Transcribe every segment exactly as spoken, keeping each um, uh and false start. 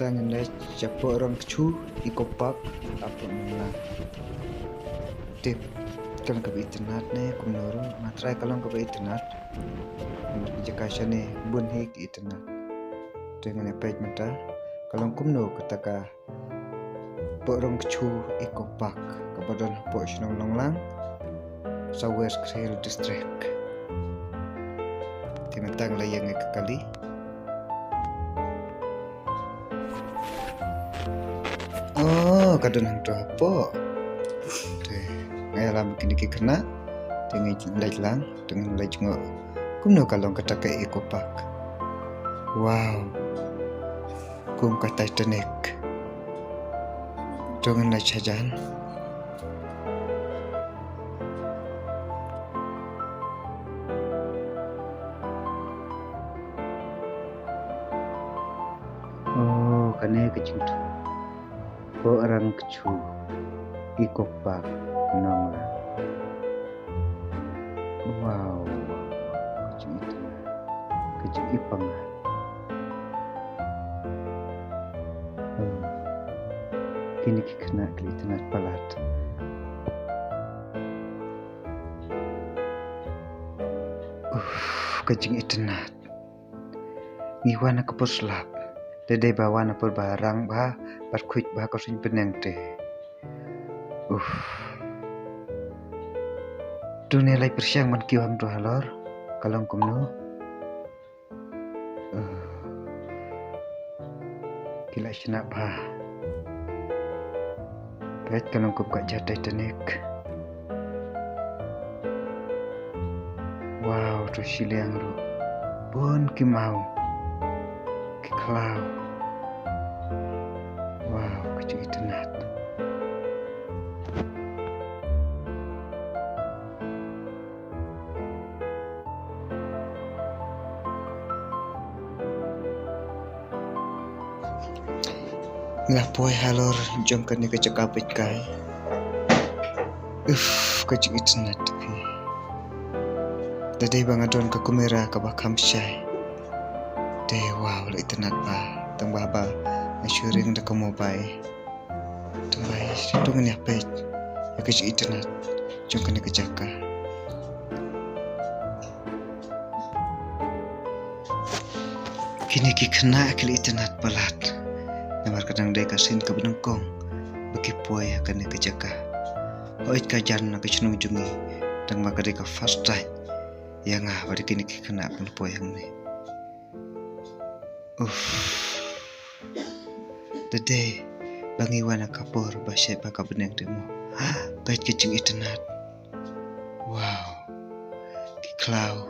Ngin leit sha Pohrang Kchu Eco Park hapoh Nonglang. Tip, ka long kaba itynnad ne kumno ruh, nga trai ka long kaba itynnad. Namar ki jaka shane bun hi ki itynnad. Te ngin ïa peit mynta ka long kumno kata ka Pohrang Kchu Eco Park kaba don hapoh shnong Nonglang, South West Khasi Hills District. Te mynta ngi la ïeng ïa ka kali. Oh, ka don hangto hapoh. Te nga ïalam kine ki khynnah. Te ngi leit lang, te ngi leit jngoh kumno ka long kata ka Eco Park. Wow. Kum ka Titanic. To ngin leit shajan. Oh, kane ka jingthoh. Pohrang Kchu Eco Park Nonglang. Wow, wow, wow. Ka jingitynnad, ka jingipang. Hmm. Kine ki khynnah ki la itynnad palat. Uff, ka jingitynnad. Ngi wan ha ka por slap. Te dei ba wan ha por ba rang bha, bad khuid bha ka suiñ bneng te. Uff. To ngin leit pyrshang ban kiew hangto halor. Ka long kumno? Uh. Ki la shna bha. Peit ka long kum ka jait Titanic. Wow, to shiliang ruh. Bun ki maw. Ki khlaw. Wow, ka jingitynnad. Nga poi halor jong kane ka jaka peit kai. Uff, ka jingitynnad te phi. Da dei ba nga don ka kamera kaba kham shai. Te wow, la itynnad bha. Tang ba haba nga shu ring da ka mobile. Tang ba to ngin ïa peit ïa ka jingitynnad jong kane ka jaka. Kine ki khynnah ki la itynnad palat. Namar ka dang dei ka sien kaba nyngkong ba ki poi ha kane ka jaka. Hooid ka jan na ka shnong jong ngi, tang ba ka dei ka first time ïa nga bad kine ki khynnah ban poi hangne. Uff. Da dei ba ngi wan ha ka por ba shait bha ka bneng te mo. Peit ka jingitynnad. Wow. Ki khlaw,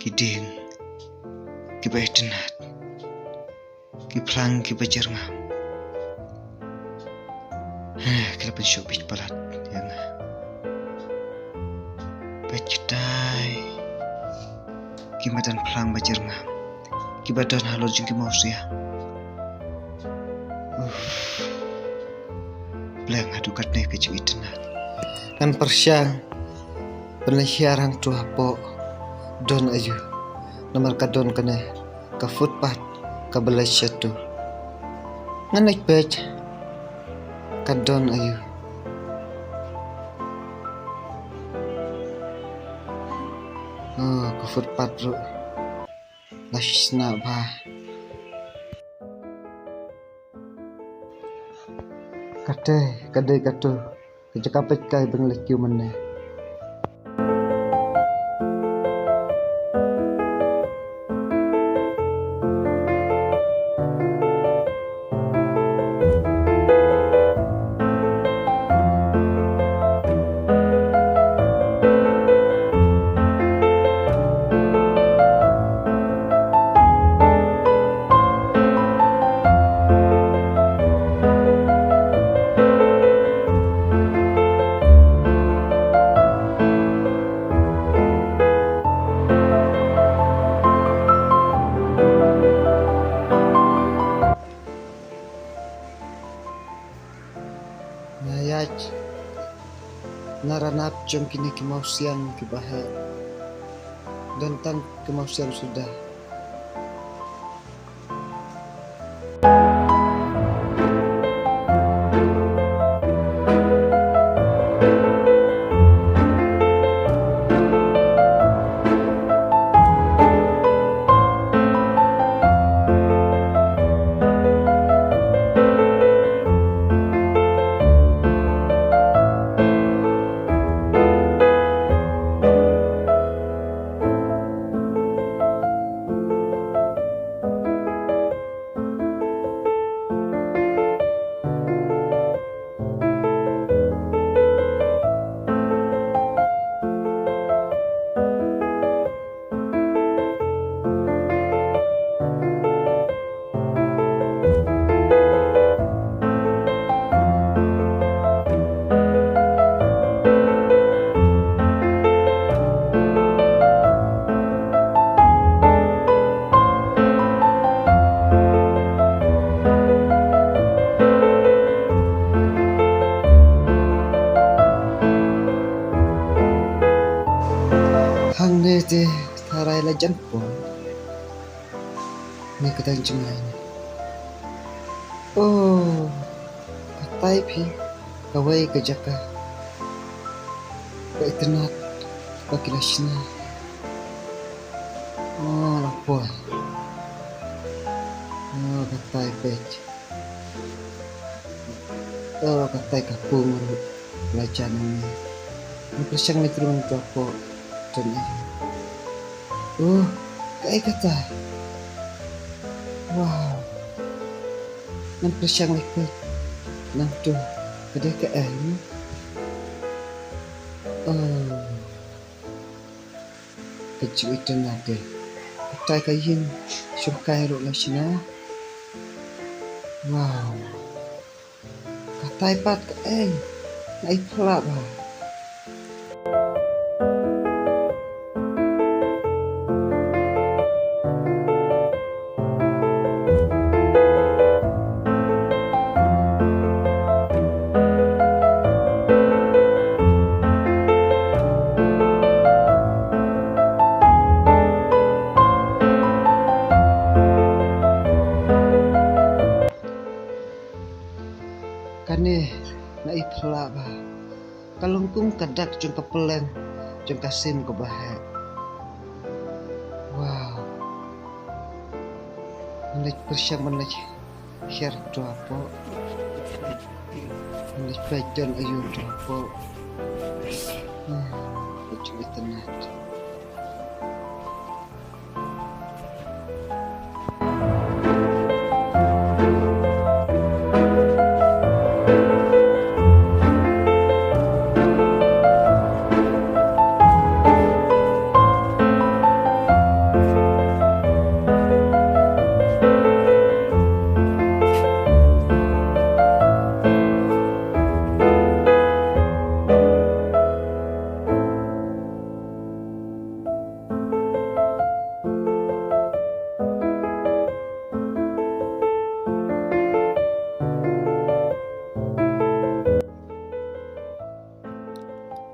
ki dieng kiba itynnad, ki phlang kiba jyrngam. Heh, ki la pynshoh bit palat ïa nga. Peit kitai ki madan phlang ba jyrngam kiba don halor jong ki mawsiang. Uff. Pleng haduh katne ka jingitynnad. Ngan pyrshang ban leit hiar hangto hapoh don aïu. Namar ka don kane ka footpath kaba leit shato. Ngan leit peit ka don aïu. Oh, ka footpath ruh la shisha bha. Kata ka dei kato ka jaka peit kai ba ngi la kiew mynne. Nga ïaid na ranap jong kine ki mawsiang kiba heh. Don tang ki mawsiang suda. Nangta te tharai la jan poi. Ngi ka dang jngai ne. Oh, katai phi kawei ka jaka ba itynnad ba ki la shna. Oh, la poi. Oh, katai peit. Oh, katai ka pung ruh la jan ne. Ngi pyrshang leit ruh ngi to hapoh don aïu. Oh, kaei kata? Wow. Ngan pyrshang leit peit nangto ka dei kaei. Oh. Ka jingitynnad de. Katai ka ïing shongkai ruh la shna. Wow. Katai pat kaei? Nga i phylla bha. Kane nga i phylla bha. Ka long kum ka dak jong ka pylleng jong ka sim kaba heh. Wow. Ngan leit pyrshang ban leit hiar to hapoh. Ngan leit peit don aïu to hapoh. Hmm, ka jingitynnad.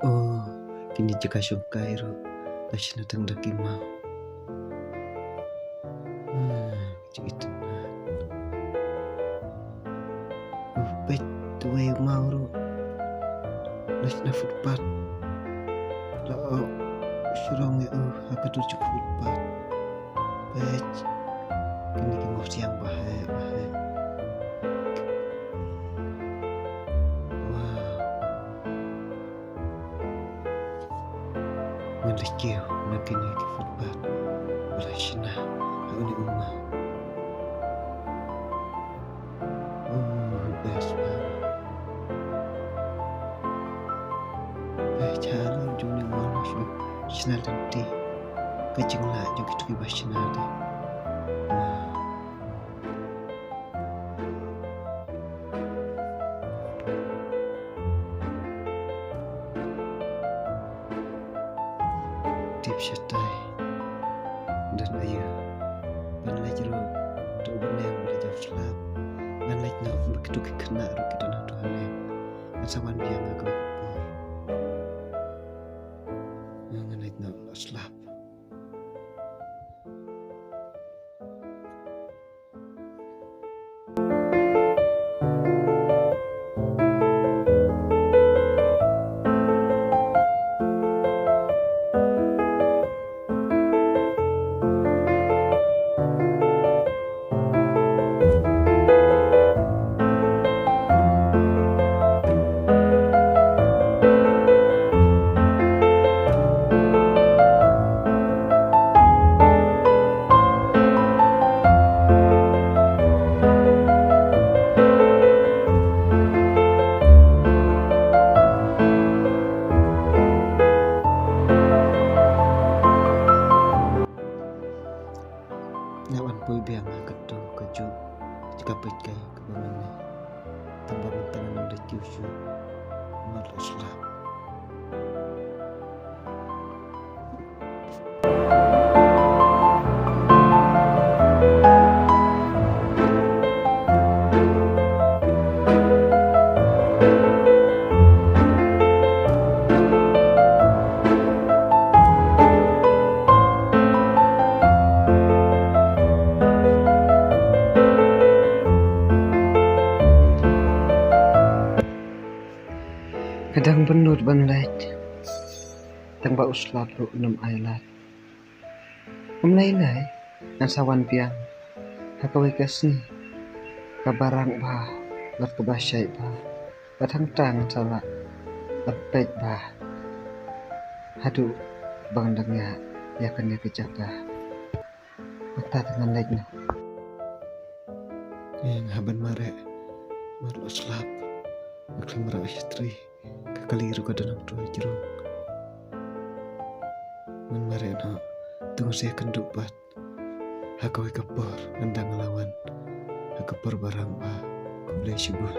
Oh, kine jaka shongkai ruh la shna tang da ki maw. Hmm, ka jingitynnad. Oh, peit, uwei u maw ruh la shna footpath. La, oh, shrong ïa u ha ka dur jong footpath. Peit, kine ki mawsiang ba heh, ba heh. Wow. Ngan leit kiew na kine ki footpath ba la shna ha une u maw. Oh, best part. Eh, cha lem jong ne, ma, shu shna lynti. Ka jingleh jong kito kiba shna de. Wow. Tip shatai. Don aïu? Ban leit ruh to u bneng ba la jaw slap. Ngan leit noh ba kito ki khynnah ruh ki don hato haneng. Ngan sa wan biang ha kawei ka por. Ngan leit noh la slap. Tang ban nud ban leit, tang ba u slap ruh nym ai lad. Ym lei lei, ngan sa wan biang ha kawei ka sngi kaba rang bha bad kaba shait bha, bad hangta ngan sa lah ban peit bha haduh ba ngan da ngiah ïa kane ka jaka. Mynta te ngan leit noh. Ïa nga ban mareh, mareh u slap, nga khlem rah shatri. Ka kali ruh ka don hangto ha jrong. Ngan mareh noh, to ngin sa ïakynduh pat ha kawei ka por, ngan dang la wan ha ka por ba rang bha. Khublei shibun.